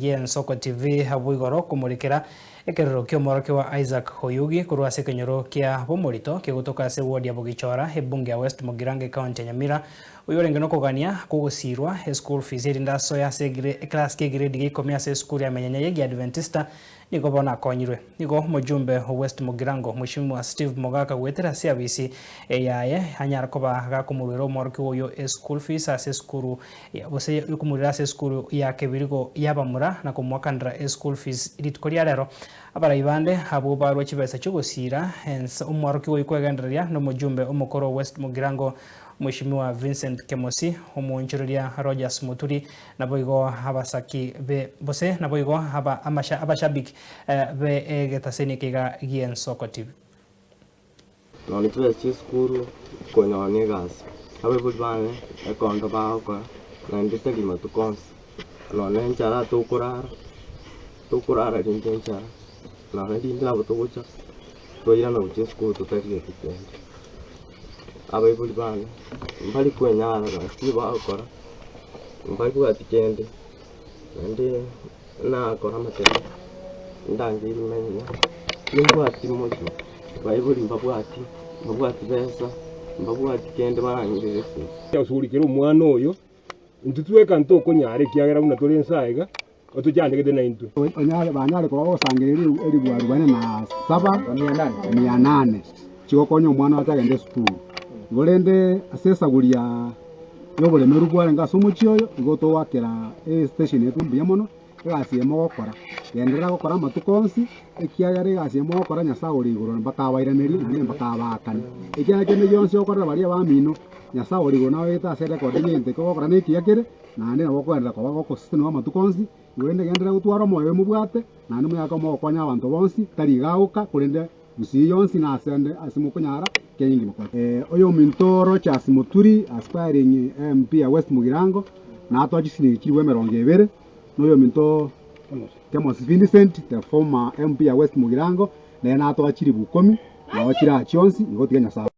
gi'Ensoko TV abwo igoro komorekera ekerero ki'omworokigwa Isaac Oyugi korwa ase ekenyoro kia Bomorito kegotoka ase eward ya Bogichora ebunge ya West Mugirango ecounty ya Nyamira oyio orenge nokogania kw'ogosiirwa eschool fees erinde asoe ase eclass ki'egrade gia ikomi ase esukuru ya Menyenya y'Egiadventista Nigo bono akonyirwe. Nigo omojumbe o West Mugirango, Mweshimiwa Steve Mogaka goetera ase abisi yaye anyare koba gakomoruera omworokigwa oyo eschool fees ase esukuru gose yokomorwera ase esukuru ya Kebirigo y'abamura na komoakanera eschool fees rituko ria rero. Abarai bande abwo barua chibesa chiogosiira ense omworokigwa oyo kwegendereria nomojumbe omokoro o West Mugirango Mweshimiwa Vincent Kemosi, omoonchoreria Rogers Muturi Naboigo abasaki be, gose naboigo aba amasha abashabiki be egetaseni eke iga gi'Ensoko TV. Nonya chibesa chi'esukuru konyora na egasi, abaibori bane ekondo bagokora, naende tari matuko onsi, nonya enchara tokorara, tokorara rinde enchara, nonya rinde nabo togocha twairana gochia esukuru totarieti kende. Abaibori bane mbari kwenyara gasi bagokora. Mbabwati kende, naende nakora amatemo, ndangerie menya, timbwati mochie, baibori mbabwati, mbabwati besa, mbabwati kende barang'irere esimi. Osorikere omwana oyo, intwe tweka ntokonyara ekiagera buna tore inse aiga, otochandegete naintwe. Banyare koba bagosangereria elifu arubaini na saba, mia nane, chigokonya omwana oye atagenda esukuru. Igo rende ase esaguri y'oboremeru bwarenge ase omochie oyo, igo togoakera estation yaito mbuya mono, egasi eye mogokora. Genderera gokora amatuko onsi, ekiagera egasi eye mogokora Nyasae ore igoro mpaka abairanerie naende mpaka abaakane. Ekiagera kende gionsi ogokorera baria abamino, Nyasae ore igoro nabaegete ase erecord ng'a egento eke ogokora nekiya kere, Naende nabo okogenderera koba gokosesenigwa amatuko onsi, korende genderera gotwara omoyo oyo mobwate, naende monyare koba mogokonya abanto bonsi, tari iga oka, korende gusii yonsi na ase ande ase mokonyara Kenya engima konya. Oyominto Rochas Muturi, aspiring MP ya West Mugirango, natoa chisilingi chilifu emerongo ebere, na oyominto Kemos Vincent, the former MP ya West Mugirango, nere natoa chilifu ikomi, nabo chire aa chionsi, igo tiga Nyasae.